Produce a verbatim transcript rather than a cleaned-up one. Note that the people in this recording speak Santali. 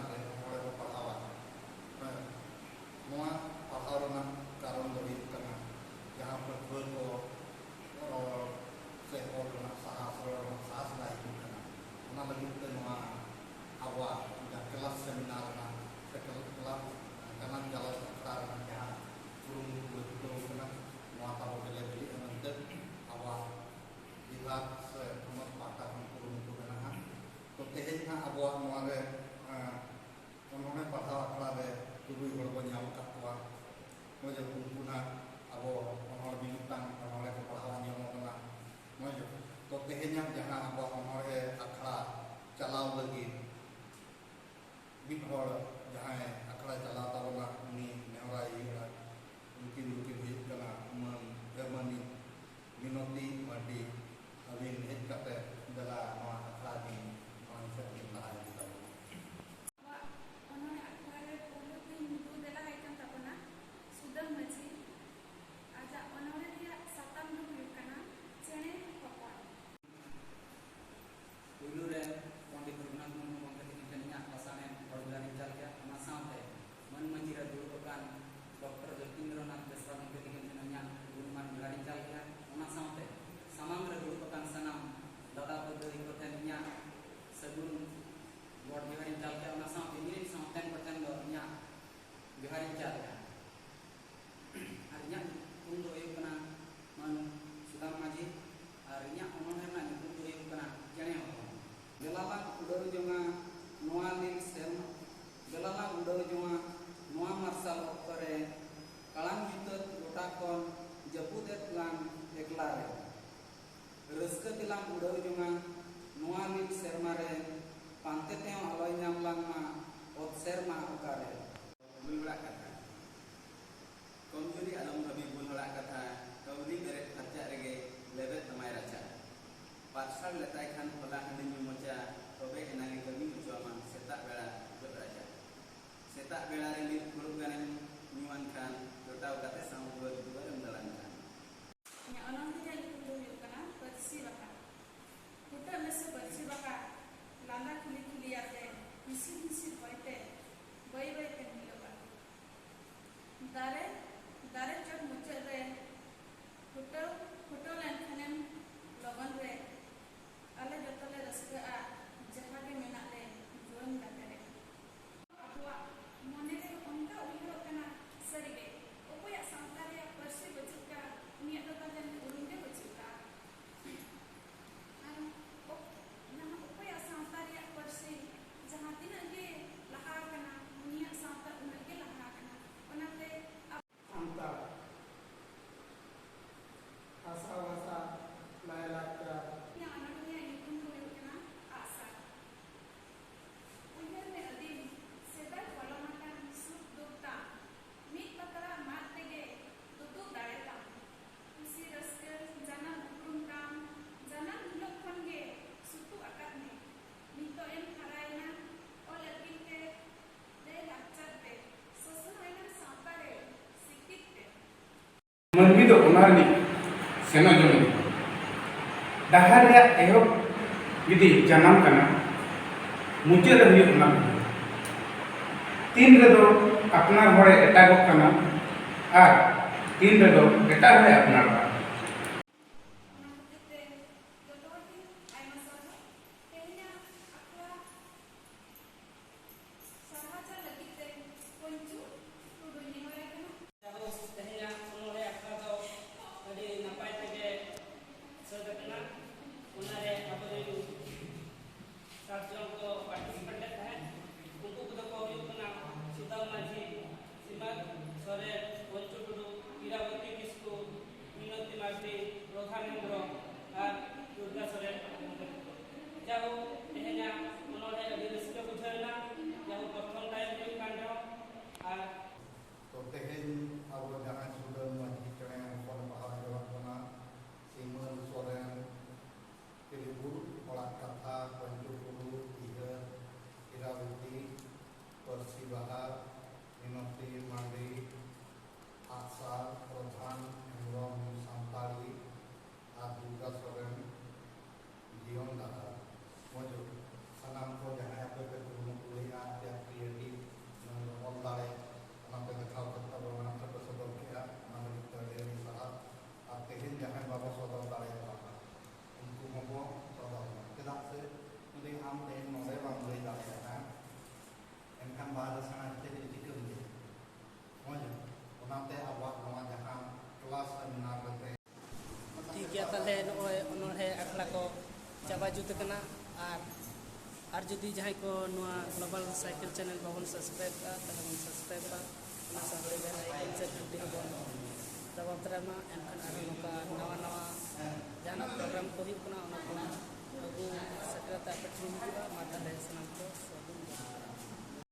ᱨᱮ ᱚᱱᱚᱬᱦᱮ ᱵᱚ ᱯᱟᱲᱦᱟᱣᱟ᱾ ᱦᱮᱸ, ᱱᱚᱣᱟ ᱯᱟᱲᱦᱟᱣ ᱨᱮᱱᱟᱜ ᱠᱟᱨᱚᱱ ᱫᱚ ᱦᱩᱭᱩᱜ ᱠᱟᱱᱟ, ᱡᱟᱦᱟᱸ ᱯᱟᱹᱴᱷᱩᱣᱟᱹ ᱠᱚ ᱨᱚᱲ ᱥᱮ ᱚᱞ ᱨᱮᱱᱟᱜ ᱥᱟᱦᱟᱥ, ᱨᱚᱲ ᱨᱮᱱᱟᱜ ᱥᱟᱦᱟᱥ ᱵᱟᱭ ᱦᱤᱡᱩᱜ ᱠᱟᱱᱟ, ᱚᱱᱟ ᱞᱟᱹᱜᱤᱫ ᱛᱮ ᱱᱚᱣᱟ ᱟᱵᱚᱣᱟᱜ ᱡᱟᱦᱟᱸ ᱠᱞᱟᱥ ᱥᱮᱢᱤᱱᱟᱨ ᱨᱮᱱᱟᱜ ᱥᱮ ᱠᱞᱟᱥ ᱜᱟᱱᱟᱱ ᱜᱟᱞᱚᱪ ᱟᱠᱷᱲᱟ ᱨᱮᱱᱟᱜ ᱡᱟᱦᱟᱸ ᱠᱩᱨᱩᱢᱩᱴᱩ ᱵᱚ ᱪᱷᱩᱴᱟᱹᱣ ᱠᱟᱱᱟ, ᱱᱚᱣᱟ ᱛᱟᱵᱚ ᱜᱮᱞᱮ ᱵᱤᱞᱤᱜᱼᱟ ᱢᱮᱱᱛᱮ ᱟᱵᱚᱣᱟᱜ ᱵᱤᱵᱷᱟᱜᱽ ᱥᱮ ᱯᱚᱱᱚᱛ ᱯᱟᱦᱴᱟ ᱠᱷᱚᱱ ᱠᱩᱨᱩᱢᱩᱴᱩ ᱢᱮᱱᱟᱜᱼᱟ᱾ ᱛᱚ, ᱛᱮᱦᱮᱧ ᱦᱟᱸᱜ ᱟᱵᱚᱣᱟᱜ ᱱᱚᱣᱟ ᱨᱮ, ᱮᱸ, ᱚᱱᱚᱬᱦᱮ ᱯᱟᱲᱦᱟᱣ ᱟᱠᱷᱲᱟ ᱨᱮ ᱛᱩᱨᱩᱭ ᱦᱚᱲ ᱵᱚᱱ ᱧᱟᱢ ᱟᱠᱟᱫ ᱠᱚᱣᱟ᱾ ᱱᱚᱜᱼᱚᱭ ᱡᱮ ᱩᱱᱠᱩ ᱱᱟᱜ ᱟᱵᱚ ᱚᱱᱚᱬᱦᱮ ᱢᱤᱫᱴᱟᱝ ᱚᱱᱚᱬᱦᱮ ᱠᱚ ᱯᱟᱲᱦᱟᱣ ᱟᱸᱡᱚᱢ ᱟᱵᱚᱱᱟ᱾ ᱱᱚᱜᱼᱚᱭ ᱡᱮ, ᱛᱚ, ᱛᱮᱦᱮᱧᱟᱜ ᱡᱟᱦᱟᱸ ᱟᱵᱚᱣᱟᱜ ᱚᱱᱚᱬᱦᱮ ᱟᱠᱷᱲᱟ ᱪᱟᱞᱟᱣ ᱞᱟᱹᱜᱤᱫ ᱢᱤᱫ ᱦᱚᱲ ᱡᱟᱦᱟᱸᱭ ᱟᱠᱷᱲᱟ ᱪᱟᱞᱟᱣ ᱛᱟᱵᱚᱱᱟ, ᱩᱱᱤ ᱱᱮᱦᱚᱨᱟᱭ ᱦᱩᱭᱩᱜᱼᱟ᱾ ᱩᱱᱠᱤᱱ ᱫᱚᱠᱤᱱ ᱦᱩᱭᱩᱜ ᱠᱟᱱᱟ ᱢᱟᱹᱱ, ᱮ, ᱢᱟᱹᱱᱤᱡ ᱢᱤᱱᱚᱛᱤ ᱢᱟᱨᱰᱤ᱾ ᱟᱹᱵᱤᱱ ᱦᱮᱡ ᱠᱟᱛᱮ ᱫᱮᱞᱟ ᱱᱚᱣᱟ ᱟᱠᱷᱲᱟ ᱵᱤᱱ ᱢᱟᱲᱟᱝ ᱥᱮᱫ ᱵᱤᱱ ᱞᱟᱦᱟ ᱤᱫᱤ ᱛᱟᱵᱚᱱᱟ᱾ ᱟᱵᱚᱣᱟᱜ ᱚᱱᱚᱬᱦᱮ ᱟᱠᱷᱲᱟ ᱨᱮ ᱯᱳᱭᱞᱳ ᱛᱮᱧ ᱫᱩ ᱫᱮᱞᱟ ᱟᱭ ᱠᱟᱱ ᱛᱟᱵᱚᱱᱟ ᱥᱩᱫᱟᱹᱢ ᱢᱟᱹᱡᱷᱤ᱾ ᱟᱡᱟᱜ ᱚᱱᱚᱬᱦᱮ ᱨᱮᱭᱟᱜ ᱥᱟᱛᱟᱢ ᱫᱚ ᱦᱩᱭᱩᱜ ᱠᱟᱱᱟ ᱪᱮᱬᱮ ᱦᱚᱯᱚᱱ᱾ ᱢᱟᱹᱱᱢᱤ ᱫᱚ ᱚᱱᱟ ᱨᱤᱱᱤᱡ ᱥᱮᱱᱚᱜ ᱡᱚᱝ ᱰᱟᱦᱟᱨ ᱨᱮᱭᱟᱜ ᱮᱦᱚᱵ ᱡᱩᱫᱤ ᱡᱟᱱᱟᱢ ᱠᱟᱱᱟ, ᱢᱩᱪᱟᱹᱫ ᱨᱮ ᱦᱩᱭᱩᱜ ᱚᱱᱟ ᱠᱟᱱᱟ᱾ ᱛᱤᱱ ᱨᱮᱫᱚ ᱟᱯᱱᱟᱨ ᱦᱚᱲᱮ ᱮᱴᱟᱜᱚᱜ ᱠᱟᱱᱟ ᱟᱨ ᱛᱤᱱ ᱨᱮᱫᱚ ᱮᱴᱟᱜ ᱦᱚᱲᱮ ᱟᱯᱱᱟᱨᱚᱜᱼᱟ᱾ ᱚᱱᱟ ᱠᱷᱟᱹᱛᱤᱨ ᱛᱮ ᱡᱚᱛᱚ ᱦᱚᱲ ᱜᱮ ᱟᱭᱢᱟ ᱥᱟᱨᱦᱟᱣ᱾ ᱛᱮᱦᱮᱧᱟᱜ ᱟᱠᱷᱲᱟ ᱥᱟᱨᱦᱟᱣ ᱪᱟᱞ ᱞᱟᱹᱜᱤᱫ ᱛᱮ ᱯᱚᱧᱪᱩ ᱴᱩᱰᱩᱧ ᱱᱮᱦᱚᱨᱟᱭ ᱠᱟᱱᱟ᱾ ᱡᱟᱭᱦᱳᱠ, ᱛᱮᱦᱮᱧᱟᱜ ᱚᱱᱚᱬᱦᱮ ᱟᱠᱷᱲᱟ ᱫᱚ ᱟᱹᱰᱤ ᱱᱟᱯᱟᱭ ᱛᱮᱜᱮ ᱥᱟᱹᱛ ᱟᱠᱟᱱᱟ᱾ ᱚᱱᱟᱨᱮ ᱟᱵᱚᱨᱮᱱ ᱥᱟᱛ ᱡᱚᱱ ᱠᱚ participate ᱞᱮᱫ ᱛᱟᱦᱮᱸᱫ᱾ ᱩᱱᱠᱩ ᱠᱚᱫᱚ ᱠᱚ ᱦᱩᱭᱩᱜ ᱠᱟᱱᱟ ᱥᱩᱫᱟᱢ ᱢᱟᱹᱡᱷᱤ, ᱥᱤᱢᱟᱹ ᱥᱚᱨᱮᱱ, ᱯᱚᱧᱪᱩ ᱴᱩᱰᱩ, ᱤᱨᱟᱵᱚᱛᱤ ᱠᱤᱥᱠᱩ, ᱢᱤᱱᱚᱛᱤ ᱢᱟᱨᱰᱤ, ᱯᱨᱚᱫᱷᱟᱱ ᱦᱮᱢᱵᱨᱚᱢ ᱟᱨ ᱫᱩᱨᱜᱟ ᱥᱚᱨᱮᱱ᱾ ᱡᱟᱭᱦᱳᱠ, ᱛᱮᱦᱮᱧᱟᱜ ᱚᱱᱚᱬᱦᱮ ᱟᱹᱰᱤ ᱨᱟᱹᱥᱠᱟᱹ ᱵᱩᱡᱷᱟᱹᱣ ᱮᱱᱟ᱾ ᱡᱟᱭᱦᱳᱠ, ᱯᱨᱚᱛᱷᱚᱢ time ᱦᱩᱭᱩᱜ ᱠᱟᱱ ᱨᱮᱦᱚᱸ᱾ ᱟᱨ ᱛᱚ ᱛᱮᱦᱮᱧ ᱟᱵᱚ ᱡᱟᱦᱟᱸᱭ ᱥᱩᱫᱟᱹᱢ ᱢᱟᱹᱡᱷᱤ ᱪᱮᱬᱮ ᱦᱚᱯᱚᱱ ᱵᱟᱦᱟ ᱡᱚᱲᱟᱜ ᱵᱚᱱᱟ, ᱥᱤᱢᱟᱹᱞ ᱥᱚᱨᱮᱱ, ᱛᱮᱞᱮᱜᱩ ᱚᱲᱟᱜ ᱠᱟᱛᱷᱟ, ᱯᱚᱧᱪᱚ ᱴᱩᱰᱩ, ᱤᱦᱟᱹ, ᱤᱨᱟᱵᱚᱛᱤ, ᱯᱟᱹᱨᱥᱤ ᱵᱟᱦᱟ, ᱢᱤᱱᱚᱛᱤ ᱢᱟᱱᱰᱤ, ᱟᱜᱥᱟᱨ, ᱯᱨᱚᱫᱷᱟᱱ ᱦᱮᱢᱵᱨᱚᱢ ᱥᱟᱱᱛᱟᱲᱤ, ᱟᱨ ᱫᱩᱨᱜᱟ ᱥᱚᱨᱮᱱ ᱡᱤᱭᱚᱱ ᱰᱟᱦᱟᱨ᱾ ᱢᱚᱡᱩᱫ ᱥᱟᱱᱟᱢ ᱠᱚ ᱡᱟᱦᱟᱸᱭ ᱟᱯᱮ ᱯᱮ ᱠᱩᱨᱩᱢᱩᱴᱩ ᱞᱮᱫᱼᱟ, ᱟᱯᱮᱭᱟᱜ creative ᱚᱞ ᱫᱟᱲᱮ, ᱚᱱᱟ ᱯᱮ ᱫᱮᱠᱷᱟᱣ ᱠᱮᱫ ᱛᱟᱵᱚᱱᱟ, ᱚᱱᱟ ᱯᱮ ᱥᱚᱫᱚᱨ ᱠᱮᱫᱼᱟ, ᱚᱱᱟ ᱞᱟᱹᱜᱤᱫ ᱛᱮ ᱟᱹᱰᱤ ᱟᱹᱰᱤ ᱥᱟᱨᱦᱟᱣ᱾ ᱟᱨ ᱛᱮᱦᱮᱧ ᱡᱟᱦᱟᱸᱭ ᱵᱟᱵᱚ ᱥᱚᱫᱚᱨ ᱫᱟᱲᱮᱭᱟᱠᱚᱣᱟ, ᱩᱱᱠᱩ ᱦᱚᱸᱵᱚ ᱥᱚᱫᱚᱨ ᱢᱟ᱾ ᱪᱮᱫᱟᱜ ᱥᱮ ᱡᱩᱫᱤ ᱟᱢ ᱛᱮᱦᱮᱧ ᱱᱚᱰᱮ ᱵᱟᱢ ᱞᱟᱹᱭ ᱫᱟᱲᱮᱭᱟᱜᱼᱟ, ᱮᱱᱠᱷᱟᱱ ᱵᱟᱦᱨᱮ ᱥᱮᱬᱟ ᱠᱟᱛᱮ ᱫᱚ ᱪᱤᱠᱟᱹᱢ ᱞᱟᱹᱭᱟ? ᱢᱚᱡᱽ, ᱚᱱᱟᱛᱮ ᱟᱵᱚᱣᱟᱜ ᱱᱚᱣᱟ ᱡᱟᱦᱟᱸ class seminar ᱨᱮ ᱛᱮ ᱴᱷᱤᱠ ᱜᱮᱭᱟ, ᱛᱟᱦᱞᱮ ᱱᱚᱜᱼᱚᱭ ᱚᱱᱚᱬᱦᱮ ᱟᱠᱷᱲᱟ ᱠᱚ ᱪᱟᱵᱟ ᱡᱩᱛ ᱟᱠᱟᱱᱟ᱾ ᱟᱨ, ᱟᱨ ᱡᱩᱫᱤ ᱡᱟᱦᱟᱸᱭ ᱠᱚ ᱱᱚᱣᱟ Global Cycle Channel ᱵᱟᱵᱚᱱ subscribe ᱠᱟᱜᱼᱟ, ᱛᱟᱦᱞᱮ ᱵᱚᱱ subscribe ᱠᱟᱜᱼᱟ᱾ ᱚᱱᱟ ᱥᱟᱶᱛᱮ bell icon ᱥᱮ ᱜᱷᱟᱱᱴᱤ ᱦᱚᱸᱵᱚᱱ ᱫᱟᱵᱟᱣ ᱛᱚᱨᱟᱭ ᱢᱟ, ᱮᱱᱠᱷᱟᱱ ᱟᱨᱦᱚᱸ ᱱᱚᱝᱠᱟ ᱱᱟᱣᱟ ᱱᱟᱣᱟ ᱡᱟᱦᱟᱱᱟᱜ program ᱠᱚ ᱦᱩᱭᱩᱜ ᱠᱟᱱᱟ, ᱚᱱᱟ ᱠᱚ ᱟᱹᱜᱩ ᱥᱮᱴᱮᱨ ᱠᱟᱛᱮ ᱟᱯᱮ ᱴᱷᱮᱱ ᱦᱤᱡᱩᱜᱼᱟ᱾